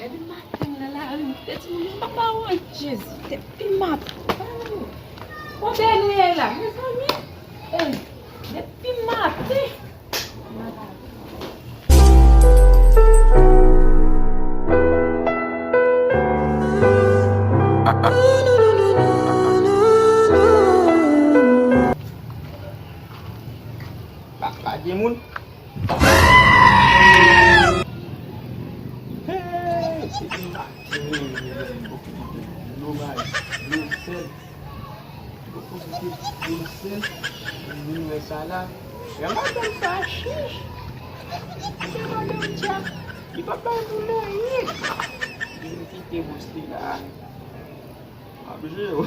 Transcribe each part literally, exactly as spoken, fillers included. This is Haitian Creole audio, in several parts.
Depi maten m nan lari, m te di moun yo pa ba wont, Jezi, depi maten. Kote nou ye la, mezanmi? Ey, depi maten. Pa, pa gen moun. Hey, se te maten, domaj, dlo sèl. Dlo sèl, moun wè sa la. Yon madanm sa chich. Se madanm sa. Li pa bay moun anyen. Li kite bous li la. M ap jere w.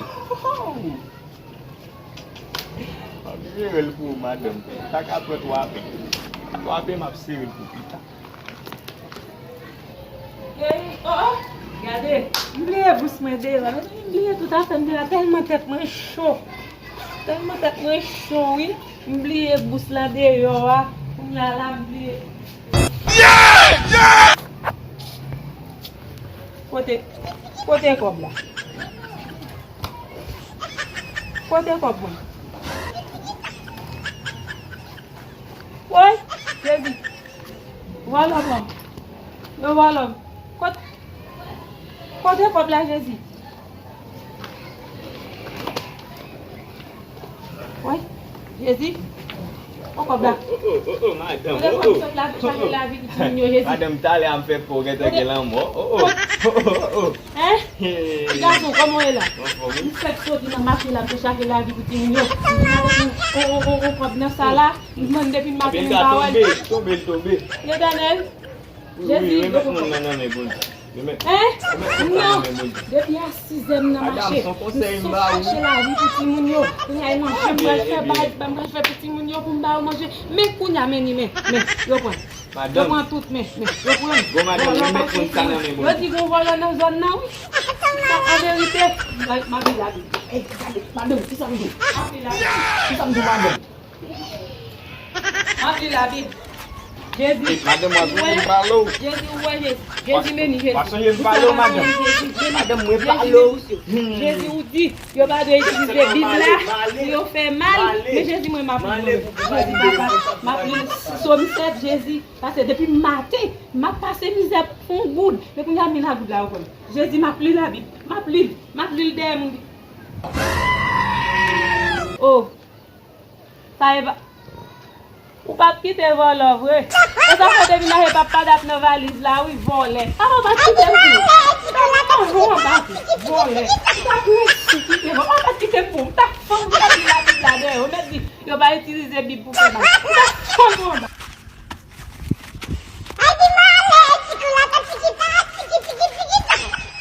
M ap jere l pou ou, madanm. Sa ka pran twa pen. Twa pen, m ap sere l pou pita. Ey, oh, oh, gade, m bliye bous mwen deyò a. Mezanmi, m bliye tout afè m deyò a. Tèlman tèt mwen cho. Tèlman tèt mwen cho, wi. M bliye bous la deyò a. Kounye a la, m bliye. Kote, kote kòb la? Kote kòb mwen? Woy, Jezi. Vòlò pran m. Yo vòlò m. Kot-, kote kòb la, Jezi? Woy, Jezi. Pran kòb la. Oh, oh, oh, oh, madanm. Kote kòb sot la, chache lavi pou timoun yo, Jezi. Madanm, talè a m fè pè w gentan gen lanmò. Oh, oh, oh, oh, oh. Hein? Ti gason, kòman w ye la? M fèk soti nan mache la, m te chache lavi pou timoun yo. M di, "Madanm, on, on, on, on kòb nan sa la." M depi maten m pa wè l. Tonbe, tonbe, tonbe. Letènèl, Jezi, remèt moun nan nan men Bondye. Hein? Non. Depi a sizè m nan mache. M sot chache lavi pou timoun yo. Pou y al manje, m pral fè bay, m pral fè pou timoun yo, pou m ba yo manje. Men kounye a, men ni, men, men, yo pran. Yo pran tout, men, men, yo pran. Bon, madanm, remèt moun sa nan men Bondye. Yo di gon vòlò nan zòn nan, wi. Sa, an verite, m ap li lavi. Ey, gade, madanm, kisa m di? M ap li lavi. Kisa m di, madanm? M ap li Labib. Jezi, madanm, w ap vin pale w. Jezi, ou wè Jezi. Jezi beni, Jezi. W ap sonje m pale w, madanm. Madanm, mwen pale w. Jezi, ou di yo pa dwe itilize Bib la pou yo fè mal. Men Jezi, mwen, m ap li. Jezi, papa, m ap li Sòm sèt, Jezi. Paske depi maten, m ap pase mizè pou yon goud. Men kounye a, mil a goud la, yo pran. Jezi, m ap li Labib. M ap li l. M ap li l dèyè moun. Oh. Sa e pa. Ou p ap kite vòlò vre. E sa fè depi mache papa dat nan valiz la, wi, vòlè. Papa pa t kite m pou ou. Papa pa jan w anba tou, vòlè. Ou t ap resi kite vòlò. Ou pa t kite m pou ou. M t ap fann ou, m t ap li Labib la dèyè. Ou mèt di, yo pa itilize Bib pou fè mal. M t ap fann ou anba.